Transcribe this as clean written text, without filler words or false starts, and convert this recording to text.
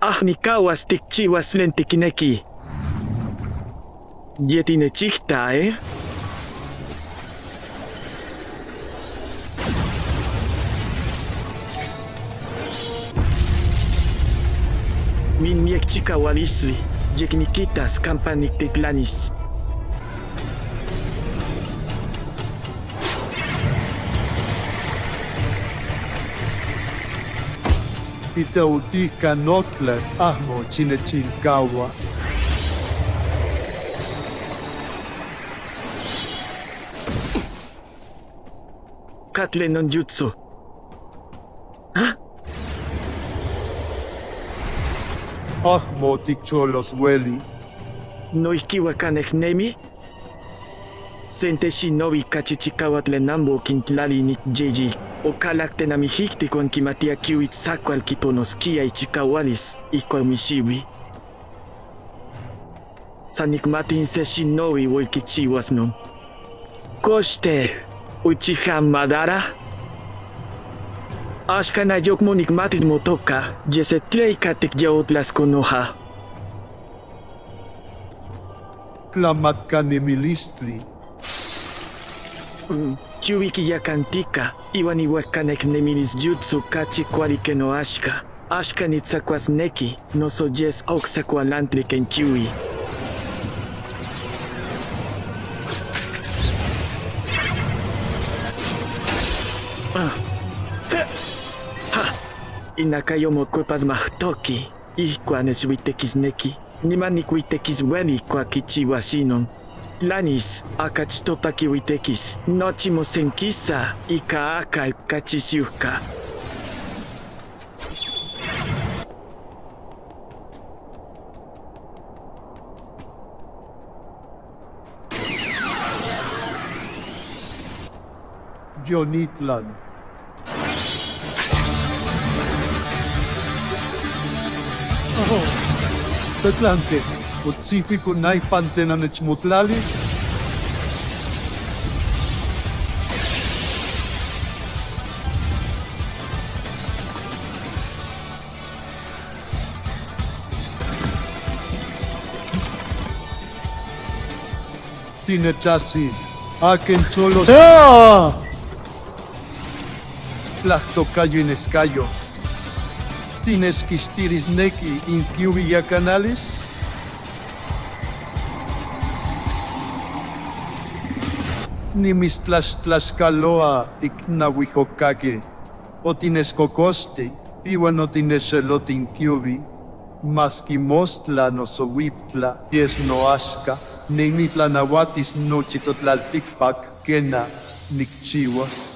Ah nikawas tikchiwas tlen tikneki. Ye tinechihta, eh? Nin miek chikahualistli, yekniquitas kampa niktitlanis. Titeotihca notla amo xinechilcaua. Katle non jutsu. ¿Ah? Amo ticholos ueli. Noihki uakanejnemi? Sente shinobi kachi chikaua tlen amo okintlali nikyeyi. Okalak tenamijiktik huan kimatia kiuitl tzacual quitonosquia ichikaualis ijkuak mixiui. San nikmati in se shinobi uel kichiuas non. Kox tej, Uchiha Madara? Axkan ayokmo nikmatis motoka, ye se tleika tikyaotlas Konoha. Tlamatcanemilistli. Kiuwi kiyakantika, iwan ihuejkanejnemilis jutsu kachi kuali ke noaxka. Axkan nitzakuasneki, noso yes oktzakualantli ken kiuwi. Inakayo mokuepas mahtoki, ijkuak nechhuitekisneki, niman nikuitekis ueli ijkuak kichiuas inon. Tlanis, akachtopa kihuitekis, nochi mosenkisa ika akal kachi siuhka. Yonitlan. Oh, Tetlante, otzihpico naipan tenanechmotlali? Tinechasi, aquen cholos. ¡Ah! Tlahtocayo inescayo. Tinesquistirisneki inkiui yacanalis? Nimistlaxtlaxcaloa icnahuijocaqui. Otinescocosti, iuan otineseloti inkiubi. Maski mostla noso huiptla, yes noaxca, nimitlanahuatis nochi totlalticpac, quena, nikchihuas.